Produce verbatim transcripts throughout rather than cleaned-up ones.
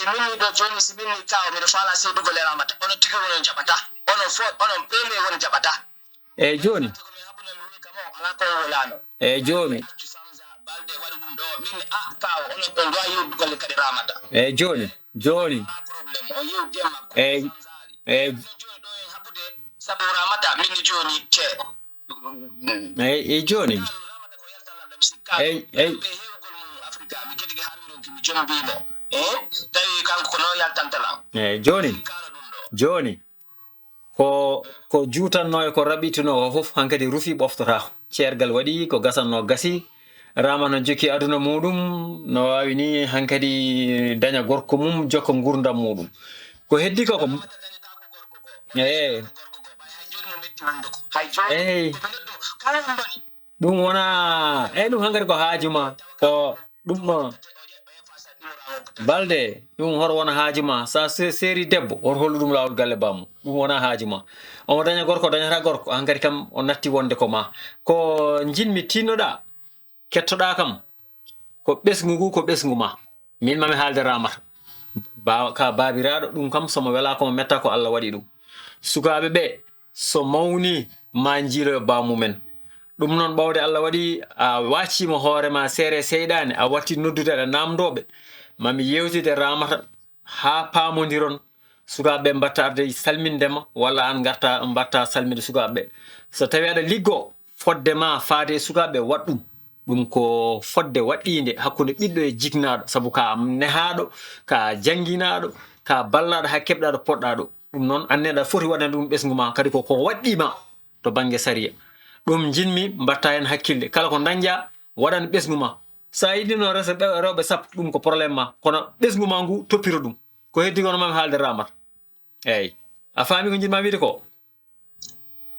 Min ni ɗo jooni, si min ni kaw, miɗo faala seedugo le Ramata. Onon tigi onon jaɓata. Onon fo, onon ɓe me won jaɓata. Eyi jooni. Ko mi haɓuno mi woni kam o, alaa ko o wolaano. Eyi jooni. Accu Samsa Balde waɗi ɗum ɗo. Min ni, ah, kaw, onon on ɗo a yew golle kadi Ramata. Eyi jooni. Jooni. Alaa problème. On yew jemma. Eyi. Eyi. Jooni ɗo en haɓude, sabu Ramata, min ni jooni ceeɗo. Eyi, eyi, jooni. Eyi, eyi. Eyi, jooni. Jooni. Ko, ko juutanno e ko raɓɓitinoo ko fof hankadi rufi ɓoftotaako. Ceergal waɗi, ko gasanno gasi. Ramata no jokki aduna muɗum, no waawi ni hankadi daña gorko mum, jokka nguurndam muɗum. Ko heddi ko, ko, eyi. Eyi. Ɗum wona, eyi, ɗum hankadi ko haaju ma. Ko ɗum ma. Balde, ɗum hoto wona haaju ma. Sa se-, seeri debbo, hoto hollu ɗum laawol galle bamum. Ɗum wona haaju ma. Omo daña gorko, dañata gorko. Hankadi kam o natti wonde ko ma. Ko njiɗmi tinnoɗa, kettoɗa kam. Ko ɓesngu ngu, ko ɓesngu ma. Min mami haalde Ramata. Ba-, ka baabiraaɗo, ɗum kam so mo welaa ko mo metta ko Allah waɗi ɗum. Sukaaɓe ɓe, so mawni, ma njiiloyo baamumen. Ɗum noon, ɓawde Allah waɗi a waacciima hoore ma seere seyɗaane, a watti noddude aɗa naamndooɓe. Mami yeewtide Ramata haa paamondiron. Sukaaɓe ɓe mbatta arde salminde ma, walla aan ngarta mbatta salminde sukaaɓe ɓe. So tawii aɗa liggoo, fodde ma faade e sukaaɓe ɓe, waɗ ɗum. Ɗum ko fodde waɗɗiinde hakkunde ɓiɗɗo e jiknaaɗo, sabu ka nehaaɗo, ka jannginaaɗo, ka ballaaɗo haa keɓɗaa ɗo poɗɗaa ɗo. Ɗum noon, aan ne aɗa foti waɗande ɗum ɓesngu ma, kadi ko, ko waɗɗii ma to bannge sariya. Ɗum njiɗmi mbatta heen hakkille. Kala ko ndañƴaa, waɗan ɓesngu ma. So a yiɗino resa ɓe-, rewɓe sappo, ɗum ko problème ma. Kono ɓesngu ma ngu, toppito ɗum. Ko heddi ko no mami haalde Ramata. Eey. A faami ko njiɗ-maa wiyde ko?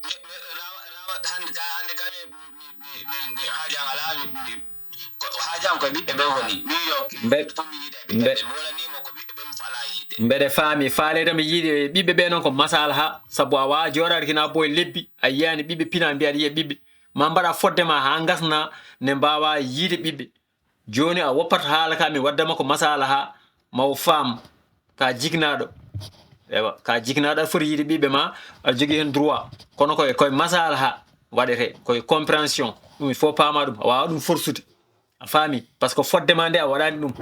Mi, mi, Rawa-, Rawa-, hannde ka, hannde ka mi, mi, mi, mi, mi, haaju am alaa, mi, mi, ko, haaju am ko e ɓiɓɓe ɓe woni. New York, Mbe-, ɗum mi yiɗa e ɓiɓɓe mbe-, ɓe. Mi wolaniima ko ɓiɓɓe ɓe mi falaa yiide. Mbeɗe faami. Faaleede mi yiide ɓiɓɓe ɓe noon ko masalaha, sabu a waawaa jooɗaade kina boy lebbi, a yiyaani ɓiɓɓe pina mbiya aɗa yiya ɓiɓɓe. Ma mbaɗa fodde ma haa ngasna, ne mbaawaa yiide ɓiɓɓe. Jooni a woppat haala ka mi wadda ma ko masalaha, ma o faam. Ka jiknaaɗo. Ewa, ka jiknaaɗo aɗa foti yiide ɓiɓɓe ma, aɗa jogii heen droit. Kono koye, koye masalaha waɗetee, koye compréhension. Ɗum il faut paama ɗum, a waawa ɗum forsude. A faami? Parce que fodde ma nde a waɗaani ɗum.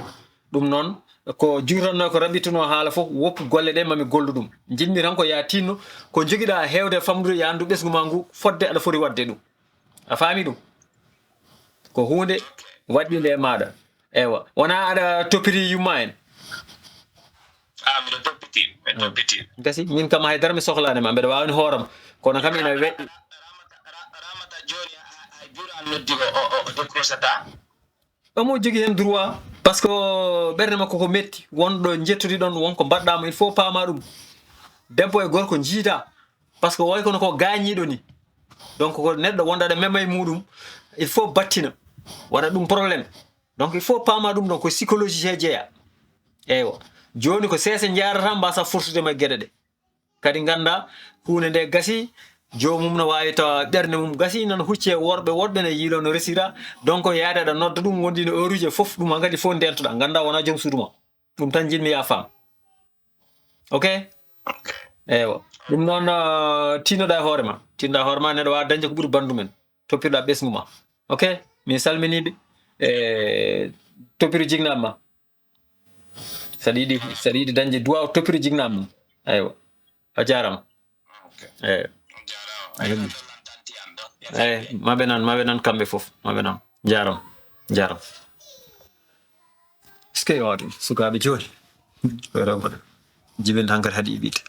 Ɗum noon, ko juutanno ko raɓɓitunoo haala fof, woppu golle ɗe mami gollu ɗum. Njiɗmi tan ko ya tinno, ko njogiɗa heewde famɗude, ya anndu ɓesngu ma ngu, fodde aɗa foti waɗde ɗum. A faami ɗum? Ko huunde waɗɗinde e maaɗa. Ewa. Wona aɗa toppiti yumma en. Ah, miɗo toppiti, miɗo toppiti. Gasi, min kam haydara mi sohlaani ma, mbeɗa waawani hooram. Kono kam ina weɗɗi. Ramata, Ra-, Ramata jooni ha-, hay bureau an noddi ko o, o, o décrochata. Omo jogii heen droit, parce que ɓernde makko ko metti, won ɗo njettodi ɗon, won ko mbaɗɗaama, il faut paama ɗum. Debbo e gorko njiida, parce que way kono ko gaañiiɗo ni. Donc ko neɗɗo wonɗo aɗa mema e muɗum, il faut battina, waɗa ɗum problème. Donc il faut paama ɗum ɗon, ko psychologie he jeeya. Eywa. Jooni ko seese njaarata, mbasa forsude ma e geɗe ɗe. Kadi ngannda, huunde nde gasi, joomum no waawi tawa ɓernde mum gasi, nana hucci e worɓe woɗɓe, ne yiilo no resira. Donc, yaade aɗa nodda ɗum, wondi no heure uji e fof, ɗum hankadi fof ndentoɗa. Ngannda wona joom suudu ma. Ɗum tan njiɗmi ya faam. Ok? Ok. Eywa. Ɗum noon, ah, tinnoɗa e hoore ma. Tinnoɗa e hoore ma, neɗɗo waawa dañde ko ɓuri banndum en. Toppirɗa ɓesngu ma. Ok? Min salminiiɓe. E toppiro jiknaaɓe ma. Saɗa yiɗi, saɗa yiɗi dañde duwaaw, toppito jiknaaɓe mum. Eywa. A jaaraama. Ok. Eywa. A jaaraama. Alhamdulillah. Eywa. Maɓe nan, maɓe nan kamɓe fof. Maɓe nan. Jaaraama. Jaaraama. Est-ce que yo waɗi sukaaɓe jooni? Rewɓe. Jibinde hankadi haɗi yiɗde.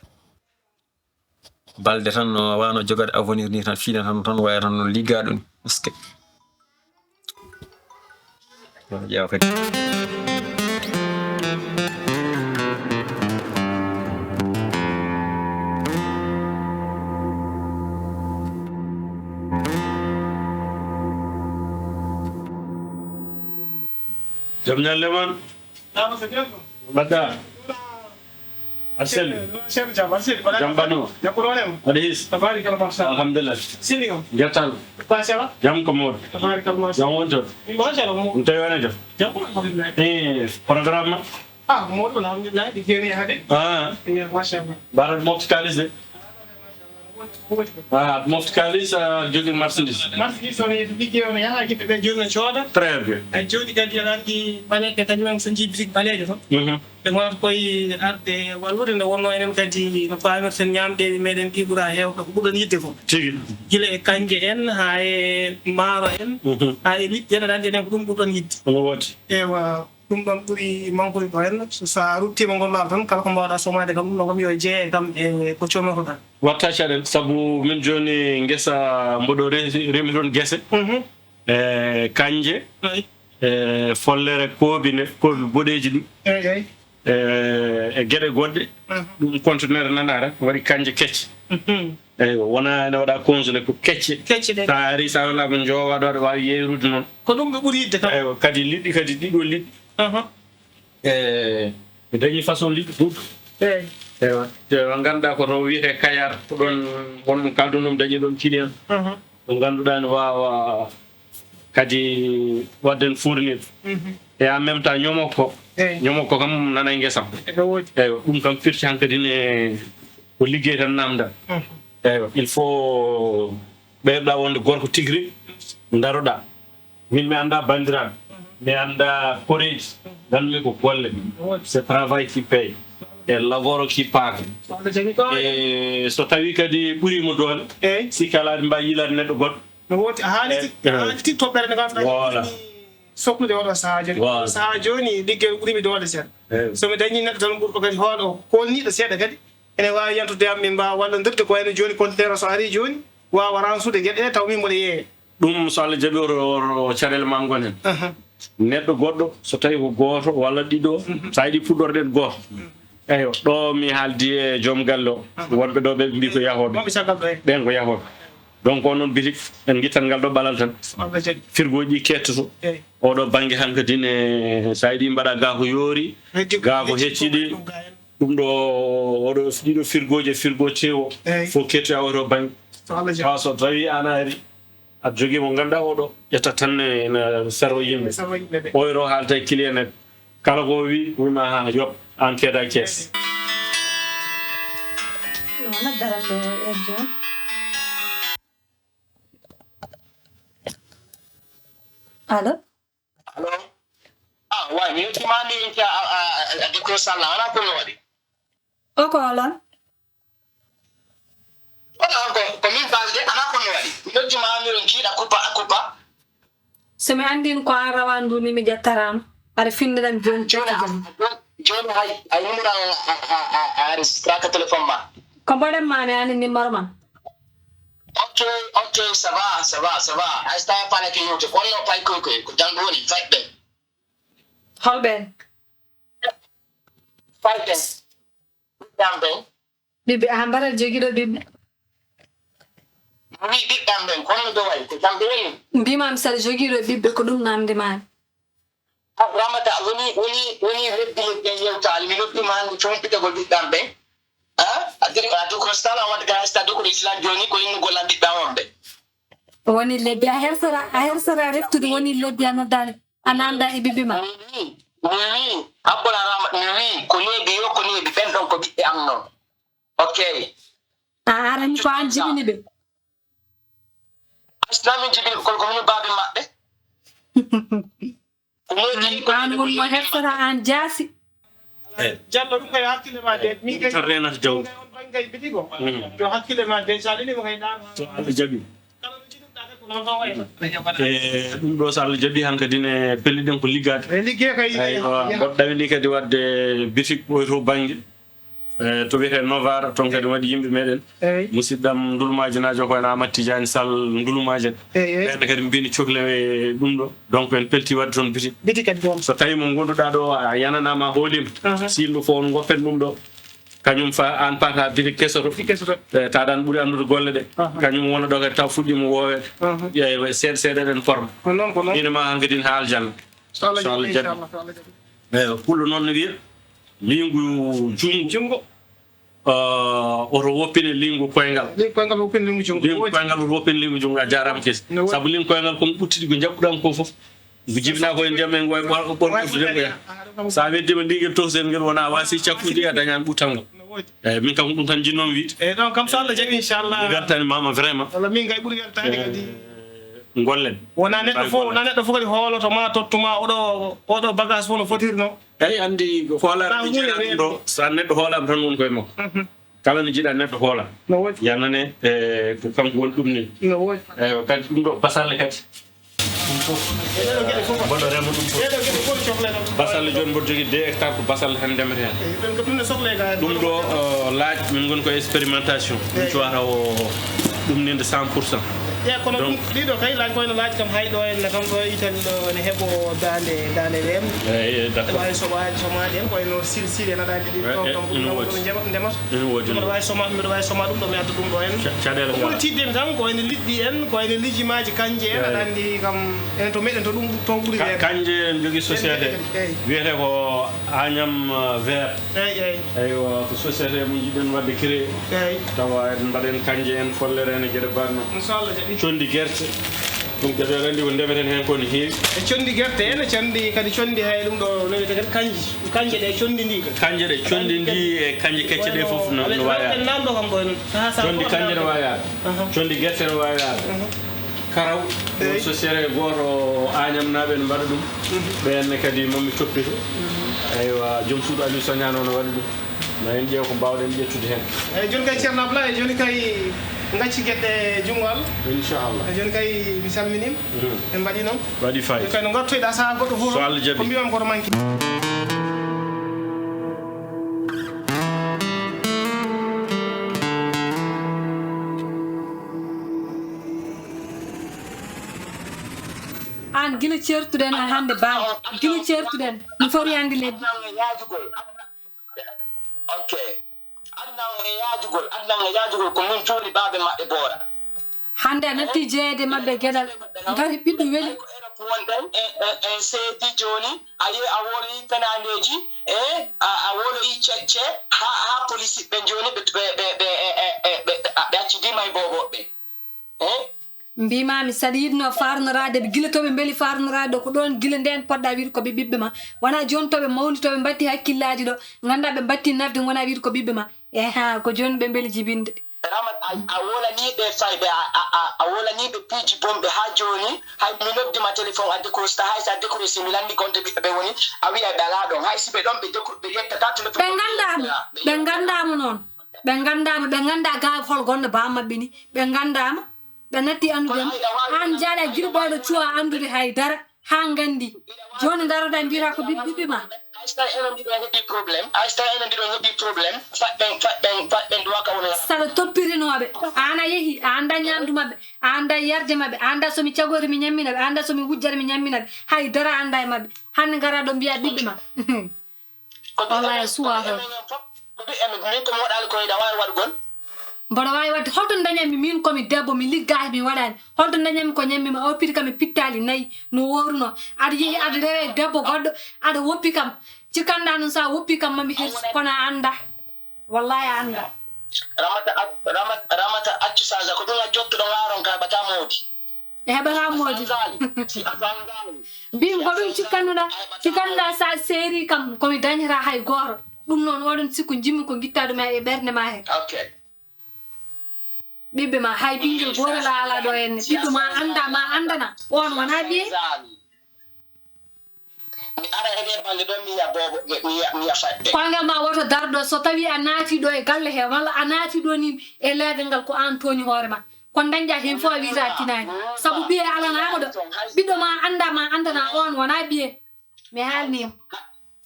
Balde tan no wano jogade avenir ni tan, fiina tan, tan waya tan no liggaaɗo ni. Est-ce que? Ƴeewa kadi. Jom ñalle man. Mbaɗɗa? Aɗa selli? Jam ɓanno? Aɗa his? Alhamdulillah. Njettan? Jam ko mawɗo? Jam won toon? Ɗum tawi wona jam? Eh, programme ma? Ah, moɗon alhamdulillah, ɗi kewi hade. Ah, Iyo, machallah. Mbaɗa mofte kalis de. Woodi ko. Ah, mofte kalis, ah, jogii marchandise. Marchandise on e liggey on yaha, yimɓe ɓe jooni no cooda. Très bien. Ay jooni kadi aɗa anndi ɓaleeɓe kañum en so njii bitik ɓaleejo to. Mhm. Ɓe ngonata koye arde wallude nde wonnoo enen kadi no paamirten ñaamde meɗen ɗi ɓura heewde ko ɓurɗon yiɗde ko. Tigi. Gila e kañje en, haa e maaro en, Mhm. haa e liɗɗi en, aɗa anndi enen ko ɗum ɓurɗon yiɗde. Omo woodi. Ewa. Ɗum ɗon ɓuri mankude ko henna. So, so a ruttiima ngol laabi tan, kala ko mbaawɗaa somaade kam, ɗum ɗon kam yo jeeye kam e ko coomnotoɗaa. Watta caɗeele, sabu min jooni ngesa mboɗo re-, remi toon gese. Mhm. E kañje, Eyi. E follere, koobi ne, koobi boɗeeji ɗi. Eyi, eyi. E, e geɗe goɗɗe. Mhm. Ɗum conteneur nana tan, waɗi kañje kecce. Mhm. Eywa, wona ene waɗa congelé ko kecce. Kecce ɗe. Sa ari, sa wona ko njoowa ɗo, aɗa waawi yeeyrude noon. Ko ɗum ɓe ɓuri yiɗde kam. Eywa, kadi liɗɗi, kadi ɗiɗo liɗɗi. Aha. E, mi dañi façon liɗɗi ɗuɗɗo. Eyyi. Eywa, te on ngannduɗaa ko to wiyetee Kayar, ko ɗon won kaldu ɗum dañi ɗon client. Aha. Mo ngannduɗaa ne waawa kadi waɗden fournir. Mhm. Et en même temps, ñomokko. Eyyi. Ñomokko kam nana e ngesam. Ene woodi. Eywa, ɗum kam firti hankadi ne ko liggey tan namda. Mhm. Eywa, il faut ɓeydoɗaa wonde gorko tigi rigi, ndaroɗaa. Min mi anndaa banndiraaɓe, mi anndaa koreeji, nganndu-mi ko golle. C'est travail qui paye. E lavoro qui paga. E so tawii kadi ɓuriima doole, Eyyi. Sikki alaa aɗa mbaawi yiilaade neɗɗo goɗɗo. No woodi, a haali Eyyi. Tigi, a haali tigi toɓɓere nde ngannduɗaa Voilà. Ɓuri soklude oɗo sahaa jooni. Voilà. Oɗo sahaa jooni liggey ɓuriimi doole seeɗa. Eyyi. So mi dañii neɗɗo tan ɓurɗo kadi hoolo, koolniiɗo seeɗa kadi, ene waawi yantude am, min mbaawa wallondirde ko wayno jooni conteneur o so arii jooni, waawa ransude geɗe ɗe taw min mboɗo yeeyee. Ɗum so Allah jaɓi oto, oto caɗeele ma ngonen. Aha. Neɗɗo goɗɗo so tawi ko gooto walla ɗiɗo, Mhm. Sa yiɗi puɗɗorɗen gooto. Mhm. Eywa, ɗo mi haaldi e joom galle o, Aha. Wonɓe ɗo ɓe mbi ko yahooɓe. Wonɓe caggal ɗo, eyyi. Ɓen ko yahooɓe. Donc on noon bitik en ngittan ngal ɗo ɓalal tan. So Allah jaɓi. Firgooji ɗi kettoto. Eyyi. Oɗo bannge hankadi ne, sa yiɗi mbaɗa gaa ko yoori, Heddi ko gaa ko hecci hecci ɗi. Ɗum gaa en. Ɗum ɗo, oɗo, ɗiɗo firgooji e firgo tewo, Eyyi. Fof kettoya oto bannge. So Allah jaɓi. Tawa so tawi an a ari, aɗa jogii mo ngannduɗaa oɗo, ƴetta tan ne, ene sarwa yimɓe. Sarwa yimɓe ɓe. Oto haalta e client en. Kala ko o wi, wima ha yoɓ, an keeda kees. Wona daranɗo heure jooni. Allo? Allo? Ah, way, mi yettimaami, a, a, a, a, Docteur Sall, alaa ko mi waɗi. O ko holon? Wala ko, ko min Balde, alaa ko mi waɗi. Mi noddi ma, mi on kiiɗa kuppa, a kuppa. So mi anndin ko an rawani ndu ni, mi ƴettataa ma. Aɗa finndinam jooni Jooni a, jooni, jooni hay, hay numéro an a, a, a, a enregistraka téléphone ma. Ko mboɗen ma ne, ani numéro ma. Ok, ok, ça va, ça va, ça va. Hay so tawii a faalaaki yewte, ko honno pay koy koy, ko janngo woni, fay ɓen. Holɓeen? Fay ɓen. Ɓiɓɓe am ɓen. Ɓiɓɓe, a mbaɗat jogiiɗo ɓiɓɓe? Mi wii ɓiɓɓe am ɓen, ko honno ɓe wayi? Ko jam ɓe woni? Mbiimaami saɗa jogiiɗo ɓiɓɓe, ko ɗum namndimaami. Ah, Ramata, woni, woni, woni lebbi lebbi en yewtaali. Mi noddiima hannde cumpitagol ɓiɓɓe am ɓen. Ah, a diri, a dukro sala, a waɗi ka haysta dukro Islam jooni, ko innugol am ɓiɓɓe am on ɓen. Woni lebbi, a hersora, a hersora reftude, woni lebbi a noddaani, a namda e ɓiɓɓe ma. Mi wii, mi wii, Abbola Rama, mi wii, ko neeɓi yo, ko neeɓi, ɓen ɗon ko ɓiɓɓe am non. Ok. A arani ko an jibini ɓe. Asna min jibini, kono ko min baabe maɓɓe. Ko min An, an woni mo hersata an jaasi. Eh. Jallo ɗum kay hakkille ma de. Min kay tan renata jawdi. On bangay bitigo. Mm. Yo hakkille ma de, sa lili mo kay ɗan. So Allah jaɓi. Kala no jiɗirɗa kay ko non tan wayata. E ɗum ɗo so Allah jaɓi hankadi ne pelliɗen ko liggaade. E liggey kay. Eywa, mboɗo ɗawini kadi waɗde bitik ɓoyto bannge. E, to wiyetee Novara, toon kadi waɗi yimɓe meɗen. Eyyi. Musidɗam Ndulmaaji Naajo ko en Amat Tidiani Sall Ndulmaaji en. Eyyi, eyyi. Ɓen kadi mbini cokle e ɗum ɗo. Donc en pelti waɗde toon bitik. Bitik kadi toon. So tawi mo ngonduɗaa ɗo a yananaama a hoolima. Aha. Sinno fof on goppen ɗum ɗo. Kañum fa an pata bitik kesoto. Bitik kesoto. E, taɗan ɓuri anndude golle ɗe. Aha. Kañum wona ɗo kadi taw fuɗɗima wooweede. Aha. Eywa, seeɗa seeɗa eɗen forma. Ko noon, ko noon. Ina ma hankadi ha aljanna. So Allah jaɓi, inchallah, so Allah jaɓi. Eywa, pullo noon no wiya, liingu junngo. Junngo. Ah, oto woppine liingu koyngal. Liingu koyngal woppine liingu junngo. Liingu koyngal oto woppine liingu junngo. A jaaraama kesi. No woodi. Sabu liingu koyngal ko mi ɓuttude ko njaɓɓuɗam ko fof. Ko jibinaa ko e ndiyam en ngoy ɓor-, ɓor-, ɓorɗude ko ya. So a weddiima ndigel toosel ngel wona a waasi cakkude a dañaani ɓuttal ngal. Eeyi, min kam ko ɗum tan njiɗnoomi wiyde. Eeyi, ɗon kam so Allah jaɓi inchallah. Mi weltanimaama vraiment. Walla min kay ɓuri weltaade kadi. Ngollen. Wona neɗɗo fof, wona neɗɗo fof kadi hooloto ma, tottu ma oɗo, oɗo bagage fof no fotiri no. Eeyi, anndi ko hoolaare. Ɗum ɗo, so neɗɗo hoolaama tan woni koye makko. Kala no jiɗa neɗɗo hoola. No woodi. Yanane e ko kanko woni ɗum ni. No woodi. Eeyo, kadi ɗum ɗo basalle kadi. Ɗum fof. Mboɗo rema ɗum fof. Basalle jooni mboɗo jogii deux hectares ko basalle tan ndemata heen. Ɗum ɗo laaj min ngoni ko expérimentation. Ɗum cuwata o ɗum ninde cent pour cent. Eeyi, kono ɗum ɗiɗo kay laaj koyno laaj kam hay ɗo en kam ɗo Italie ɗo ene heɓo daande daande weem. Eeyi, d'accord. Waawi soɓaade somaade en koyno silsile naɗaade ɗi ɗo kam ko ɗum ndemata. Ene woodi. Mboɗo waawi soma, mboɗo waawi soma ɗum ɗo, mi adda ɗum ɗo en. Caɗeele ko ɓuri tiiɗde mi tan ko ene liɗɗi en, ko ene lijimaaji kanje en, aɗa anndi kam, enen to meɗen to ɗum toon ɓuri weeɓde. Kanje en jogii société wiyetee ko Agnam Vert. Eeyi, eeyi. Eywa, ko société mo njiɗen waɗde créé. Eeyi. Tawa en mbaɗen kanje en follere ene geɗe mbaɗno. Inchallah jaɓi. Conndi gerte. Ɗum kadi aɗa anndi ko ndemeten heen ko ne heewi. E conndi gerte en, e conndi kadi conndi hay ɗum ɗo no wiyetee kadi kanji. Kanje ɗe conndi ndi. Kanje ɗe conndi ndi e kanje kecce ɗe fof no, no waawi arde. Conndi kanje no waawi arde. Conndi gerte no waawi arde. Karaw, ɗum société gooto Agnam naaɓe no mbaɗa ɗum. Ɓeen ne kadi moom mi toppito. Eywa, joom suudu Aliou Sagnano no waɗa ɗum. Ma en ƴeew ko mbaawɗen ƴettude heen. Eeyi, jooni kay Ceerno Ablaye, jooni kay ngacci geɗe junngo Allah. Inchallah. Eeyi, jooni kay mi salminiima. En mbaɗi noon. Waɗi fayida. Jooni kay no ngartoyɗaa sahaa goɗɗo fof. So Allah jaɓi. Ko mbiiɗon koto manki. Aan gila ceertuɗen hannde baaba. Gila ceertuɗen. Mi fori yande lebbi. Ok. Adnan e yaajugol, Adnan e yaajugol ko min cuuri baabe maɓɓe Boora. Hannde a natti jeyeede maɓɓe geɗal, ngari ɓiɗɗo weli. Ko Erop wonɗen, en, en, en seedi jooni, a yi a woloyi penaandeeji, e a, a woloyi cecce, haa, haa polisiɓɓe jooni ɓe, ɓe, ɓe, ɓe, ɓe, ɓe, ɓe, ɓe accidiima e booboɓe. Eh? Mbiimaami, saɗa yiɗno faarnoraade ɓe, gila to ɓe mbeli faarnoraade ɗo, ko ɗoon gila ndeen poɗɗa wiide ko ɓe ɓiɓɓe ma. Wonaa jooni to ɓe mawni, to ɓe mbaɗti hakkillaaji ɗo, nganndaa ɓe mbaɗti nafde, ngona wiide ko ɓiɓɓe ma. Eha, ko jooni ɓe mbeli jibinde. Ramat, a, a wolanii ɓe fayɓe, a, a, a, a wolanii ɓe piiji bonɓe haa jooni. Hay mi noddi ma téléphone a décroché, hay so a décroché mi lanndi ko on to ɓiɓɓe ɓe woni, a wiya ɓe alaa ɗoon. Hay si ɓe ɗoon ɓe décro-, ɓe yettataa téléphone. Ɓe nganndaama, ɓe nganndaama noon. Ɓe nganndaama, ɓe nganndaa gaa hol gonɗo baaba maɓɓe ni. Ɓe nganndaama. Ɓe natti anndude am. Aan jaaɗa gila ɓooɗo cuwa anndude hay dara. Haa nganndi. Jooni ngaroɗaa mbiyataa ko ɓiɓ-, ɓiɓɓe ma. Hay so tawii enen ɗiɗo heɓii problème, hay so tawii enen ɗiɗo heɓii problème, faɗɗen, faɗɗen, faɗɗen duwa ka woni. Saɗa toppirinooɓe. Aan a yehi, a anndaa ñaamdu maɓɓe, a anndaa yarde maɓɓe, a anndaa so mi cagorii mi ñammina ɓe, a anndaa so mi wujjarii mi ñammina ɓe. Hay dara a anndaa e maɓɓe. Hannde ngaraa ɗo mbiyaa ɓiɓɓe ma. Ko ɓiɓɓe amen, ko ɓiɓɓe amen fof, ko ɓiɓɓe amen, min ko mi waɗaali ko yiɗa waawi waɗugol. Mboɗo waawi waɗde, holto ndañanmi miin ko mi debbo, mi liggaaki, mi waɗaani? Holto ndañanmi ko ñammi ma? O piti kam e pittaali nayi, no wooruno. Aɗa yehi, aɗa rewa e debbo goɗɗo, aɗa woppi kam. Cikkanɗaa noon, so a woppii kam, ma mi hirsu, kono a anndaa. Wallaahi a anndaa. Ramata, ac-, Ramat-, Ramata, accu saaga, ko ɗum a jottuɗo ngaaron ka heɓataa moodi. E heɓataa moodi. A sanngaali, a sanngaali. Mbiimi ko ɗum cikkannoɗaa, cikkannoɗaa so a seerii kam, ko mi dañataa hay gooto. Ɗum noon, oɗon sikku njimmi ko ngittaade ma e ɓernde ma he. Ok. Ɓiɓɓe ma, hay ɓinngel gooto la alaa ɗo henne. Ɓiɗɗo ma anndaa, ma anndana. On wonaa ɓiye. Mi ara e ɗee balɗe ɗo, mi yiya boobo, mi, mi yiya, mi yiya faɗde. Koyngal ma woto dar ɗo, so tawii a naatii ɗo e galle he, walla a naatii ɗo ni e leegal ngal, ko aan tooñi hoore ma. Ko ndañɗaa heen fof a wiyata a tinaani. Sabu ɓiye alanaama ɗo. Ɓiɗɗo ma anndaa, ma anndana, on wonaa ɓiye. Mi haalniima.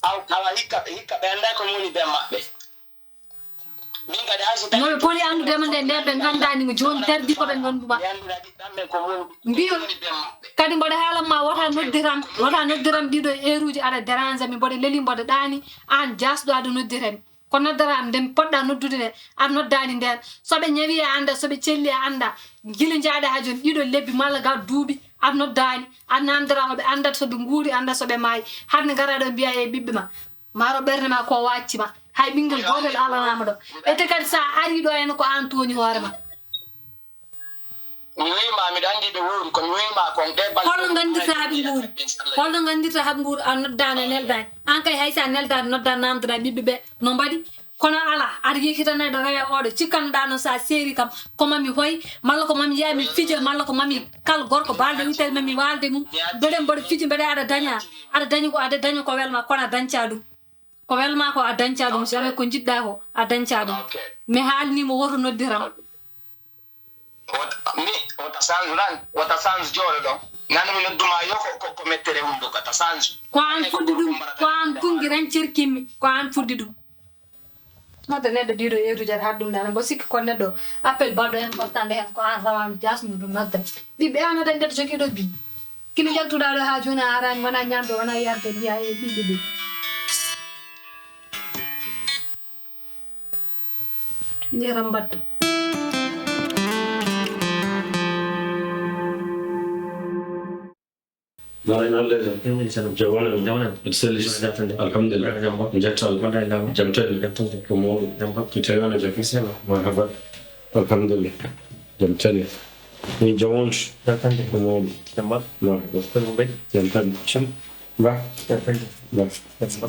Aw, awa hikka ɓe, hikka ɓe anndaa ko mi woni bee maɓɓe. Min kadi hay so tawii. No ɓe poti anndude ma nde, nde ɓe nganndaani mo jooni, dardi ko ɓe nganndu ma. Ɓe anndude ɓiɓɓe am ɓen ko mi woni, mbiyo, ko mi woni bee maɓɓe. Kadi mboɗo haala ma, wota noddiram, wota noddiram ɗiɗo heure uji aɗa dérange mi, mboɗo leli, mboɗo ɗaani, aan jaasɗo aɗa noddiram. Ko noddata am nden poɗɗa noddude nde, aɗa noddaani ndeen. So ɓe ñawi a anndaa, so ɓe celli a anndaa. Gila njaaɗa haa jooni ɗiɗo lebbi malla ga duuɓi, aɗa noddaani, aɗa naamndata ko ɓe anndata so ɓe nguuri, annda so ɓe maayi. Hannde ngaraa ɗo mbiyaa e ɓiɓɓe ma. Maaro ɓernde ma ko waacci ma. Hay ɓinngel gootel alanaama ɗo. Ete kadi so a arii ɗo heen ko aan tooñi hoore ma. Mi wiima miɗo anndi ɓe wuuri, ko mi wiima kon ɗe balɗe. Holno nganndirta haɓe nguuri? Holno nganndirta haɓe nguuri a noddaano, a neldaani? Aan kay, hay so a neldaani, noddaa, naamndoɗaa ɓiɓɓe ɓe no mbaɗi. Kono alaa, aɗa yekkitanee ɗo rewe oɗo, cikkannoɗaa noon so a seeri kam, ko mami hoy, malla ko mami yaha mi fija, malla ko mami kal gorko baalɗo wiyetee mami waalde mum. Mbeɗen mboɗo fija, mbeɗa aɗa daña, aɗa daña ko, aɗa daña ko welma, kono a dañca ɗum. Ko welma ko a dañca ɗum, jamais ko njiɗɗa ko a dañca ɗum. Mi haalni mo woto noddiram. Wota mi wota sange lan wota sange jooɗo ɗon. Nan mi nodduma yo ko ko mettere wundu kata sange. Ko an fuddi ɗum, ko an kungi ran cirkimmi, ko an fuddi ɗum. Nodda neɗɗo diiɗo yeeruji aɗa haɗa ɗum dana mbo sikki kon neɗɗo appel baɗɗo important heen ko an rawani jasnu ɗum nodda. Ɓiɓɓe an aɗa nder jogiiɗo bi kino jaltuɗa ɗo ha joni a arani wona ñamɗo wona yarde mbiya e ɓiɓɓe ɓe. Neram mbatta. Alhamdulillah. Jam tani. Ko mawɗo. Jam ko tawi wona jam. Marhaba. Alhamdulillah. Jam tani. Ni jam on. Jam tani. Ko mawɗo. Jam ba. Marhaba. Ko mawɗo. Jam tani. Jam. Ba. Jam tani. Ba. Jam ba.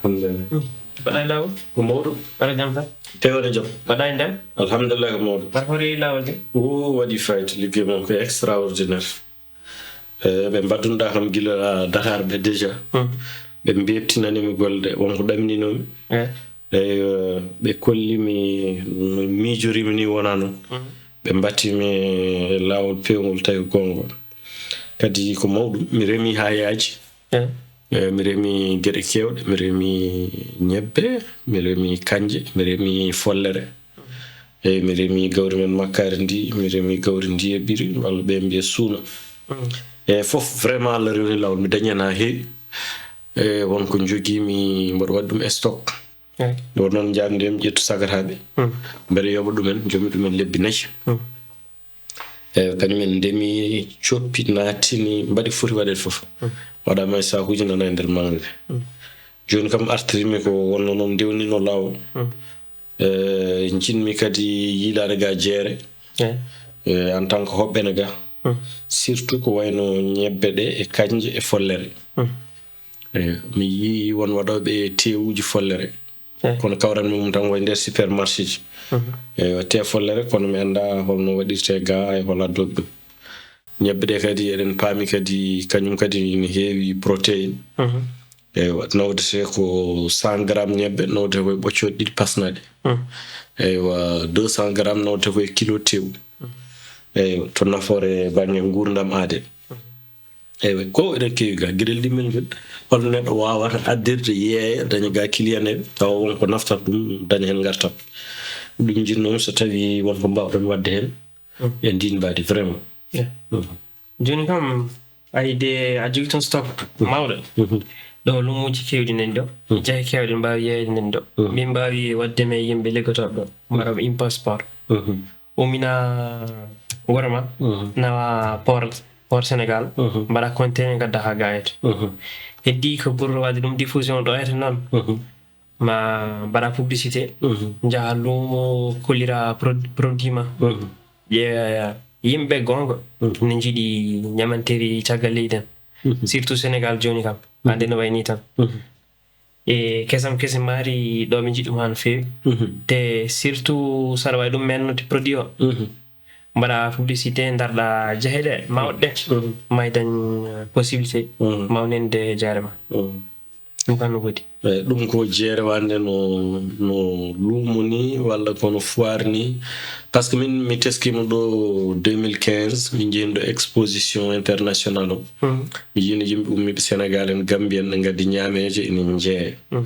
Alhamdulillah. Mbaɗa e laawol? Ko mawɗo. Mbaɗa jam tan? Tewere jam. Mbaɗa e nder? Alhamdulillah ko mawɗo. Mbaɗa hoore laawol de? O waɗi fayida, liggey mon ko extraordinaire. Eh, ɓe mbaɗunɗa kam gila Dakar ɓe déjà. Hmm. Ɓe mbebtinanimi golle ɗe, wonko ɗamninoomi. Eh. Eyyo, ɓe kollimi no miijorimi ni wona noon. Hmm. Ɓe mbattimi e laawol peewngol tawi ko goonga. Kadi ko mawɗum, mi remi haa yaaji. Eh. Eh, mi remi geɗe keewɗe, mi remi ñebbe, mi remi kanje, mi remi follere. Eyi, mi remi gawri men makkaari ndi, mi remi gawri ndiyaɓiri, walla ɓe mbiya suuna. Mm. E fof, vraiment, Allah rewni laawol, mi dañi heen haa heewi. E won ko njogiimi, mboɗo waɗi ɗum e stock. Eh. Ɗo noon njaarndi mi ƴettu sagataaɓe. Mm. Mbeɗa yoɓa ɗumen, njomi ɗumen lebbi nayi. Mm. Eyi, kañum en ndemi, coppi, naatini, mbaɗi foti waɗeede fof. Mm. Waɗaama e saakuuji, nana e nder magasin. Mm. Jooni kam artirimi ko wonno noon ndewnino laawol. Mm. Eh, njiɗmi kadi yiilaade ga jeere. Eh. Eh, en tant que hoɓɓene ga. Mm. Surtout ko wayno ñebbe ɗe e kanje e follere. Mm. Eh, mi yii won waɗooɓe teewuuji follere. Eh. Kono kawranmi mum tan ko e nder supermarché ji. Mhm. Eyi, waɗte follere, kono mi anndaa holno waɗirte ga e hol addooɓe ɗum. Ñebbe ɗe kadi, eɗen paami kadi, kañum kadi ne heewi protéine. Mhm. Eyi, nawdete ko cent grammes ñebbe, nawdete ko e ɓoccooɗe ɗiɗi pasnaɗe. Mhm. Eywa, deux cents grammes nawdete ko e kilo tew. Mhm. Eyi, to nafoore bannge nguurndam aadee. Mhm. Eyi, ko eɗen keewi ga geɗel ɗimmen ngel. Holno neɗɗo waawata addirde yeeya, daña ga client en, tawa won ko naftata ɗum, daña heen ngartam. Ɗum njiɗnoo so tawi won ko mbaawɗon waɗde heen, mm, e ndiin mbaadi, vraiment. Yeah. Mm. Jooni kam, ay de a jogii toon stock, mm, mawɗo. Mhm. Ɗo luumuuji keewɗi nani ɗo, mm, jehe keewɗe mbaawi yeeyde nani ɗo. Mm. Min mbaawi waɗde me yimɓe liggotooɓe ɗo, mbaɗa ɗum import sport. Mhm. Ummina wuro ma, mhm, nawa port, port Sénégal, mhm, mbaɗa container, ngadda haa Gayet. Mhm. Heddii ko pour waɗde ɗum diffusion ɗo ete noon. Mhm. Ma mbaɗa publicité, mhm, njaha luumo, kollira prod-, produit ma. Mhm. Ƴeewa yimɓe goonga, mhm, ne njiɗi ñamanteeri caggal leydi en. Mhm. Surtout Sénégal jooni kam, mhm, hannde no wayi nii tan. Mhm. E kesam kese maari ɗo ɓe njiɗi ɗum haa no feewi. Mhm. Te surtout saɗa wawi ɗum mennode produit o. Mhm. Mbaɗa publicité, ndarɗa jehe ɗe mawɗe ɗe. Mhm. May dañ, eh, possibilité, mhm, mawninde jeere ma. Mhm. Ɗum kam no foti. Eyi, ɗum ko jeere wande no, no luumo ni, walla kono foire ni. Par ce que min, mi teskima ɗo deux mille quinze, min jeeyino ɗo exposition international o. Mhm. Mi yiino yimɓe ummiiɓe Sénégal en, Gambie en, ne ngaddi ñaameeje, ina njeeya. Mm.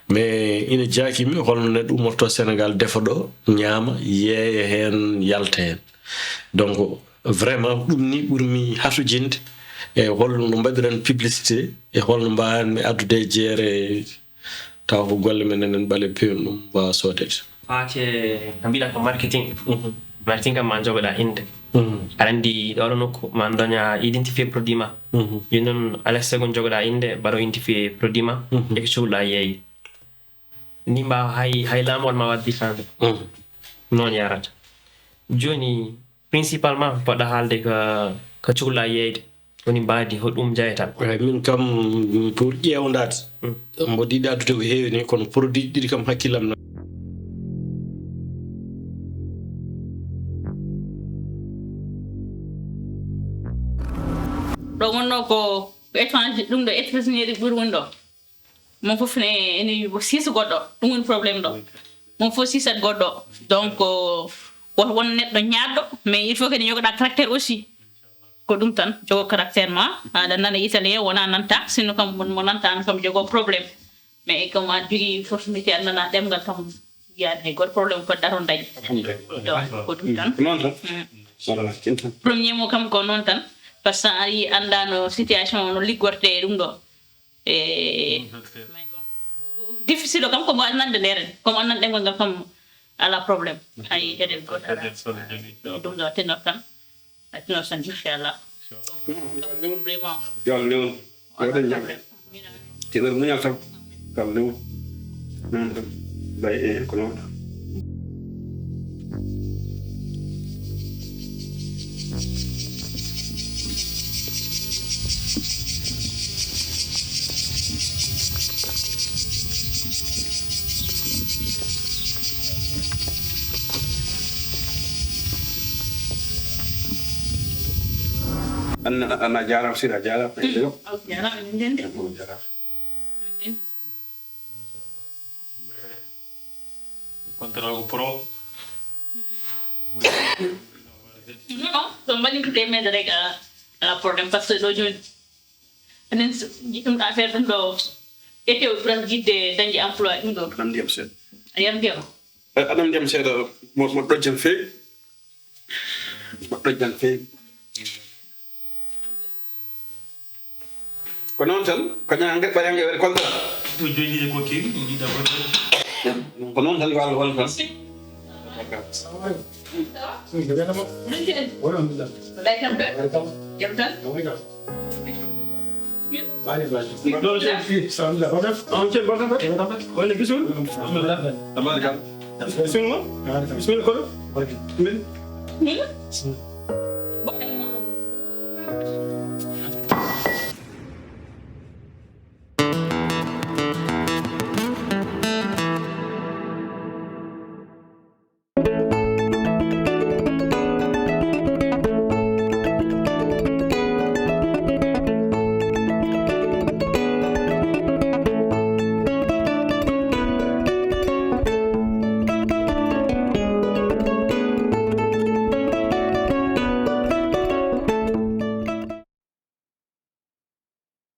Mais ina jaakimi holno neɗɗo ummorto Sénégal, defa ɗo, ñaama, yeeya heen, yalta heen. Donc, vraiment, ɗum ni ɓurmi hatojinde e holno mbaɗiran publicité, e holno mbaawanmi addude e jeere taw ko golle men enen ɓaleeɓe pewno ɗum waawa soodeede. Faati e ko mbiɗa ko marketing. Mhm. Marketing kam ma jogoɗa innde. Mhm. Aɗa anndi ɗo ɗo nokku ma daña identifier produit ma. Mhm. Jooni noon alaa e sago jogoɗa innde, mbaɗo identifier produit ma. Mhm. E ko cohluɗa yeeyi. Ni mbaawa hay, hay laamol ma waɗ différence. Mhm. Noon yarata. Jooni principalement poɗɗa haalde ka ka cukalɗa yeeyde, woni mbaadi hoɗum jeyata? Eyi, min kam, pour ƴeewndaade, mboɗo yiɗi addude ko heewi ni, kono produit ɗiɗi kam hakkillam na. Ɗo wonno ko ko étranger, ɗum ɗo étranger ɓuri woni ɗo. Mon fof ne ene siisa goɗɗo, ɗum woni problème ɗo. Mon fof siisat goɗɗo. Donc, woto won neɗɗo ñaadɗo, mais il faut que ne jogoɗa caractère aussi. Ko ɗum tan, jogo caractère ma, aɗa nana italien, wona nanta, sinon kam mo nanta an kam jogo problème. Mais comme aɗa jogii opportunité, aɗa nana ɗemngal kam, yiyaani hay goto problème ko daron dañi. Alhamdulillah. Donc, ko ɗum tan. Ko noon tan. Mm. Voilà, ɗum tan. Premier mo kam ko noon tan, parce que a yi anndaano situation no liggorte e ɗum ɗo. E, mais bon. Difficile o kam ko mo annande nderen, comme annande ɗemngal ngal kam ala problème. Hay heɗen goto ala. Ɗum ɗo tenor tan. Accuno tan, inchallah. Vraiment. Yo Allah newnu. Waɗen ñaame. Teɗen muñal tan. Yo Allah newnu. Noon tan. Mbaye, eh, ko noon tan. Anna, anna jaaraama, sira jaaraama. Yo. Aw jaaraama, en ndenndi. Jaaraama. En ndenndi. Contrat ko pro. Non, non, so mbaɗi ko temedere rek, a, ala problème, parce que ɗo jooni enen s-, ɗum affaire ɗum ɗo, ete o ɓuran yiɗde dañde emploi ɗum ɗo. Aɗa ndiyam seeɗa. A yar ndiyam. Eh, aɗa ndiyam seeɗa, mo, mo ɗojjan feewi. Mo ɗojjan feewi. Ko noon tan, ko ñaange, ɓayange waɗi contrat. To jooɗiiɗe ko kewi, ɗum yiɗa ko kewi. Ko noon tan, yo Allah wallu tan. Salaam aleykum. Salaam aleykum. Wala, alhamdulillah. Wala, alhamdulillah. Jam tan? Jam tan? Baali, baali. Ɗo, chef, fii, salaam aleykum. On chef, bonne fête. Bonne fête. Wala, bisimilla. Alhamdulillah. Tabaraka. Bisimilla. Bisimilla, koɗo. Min. Min?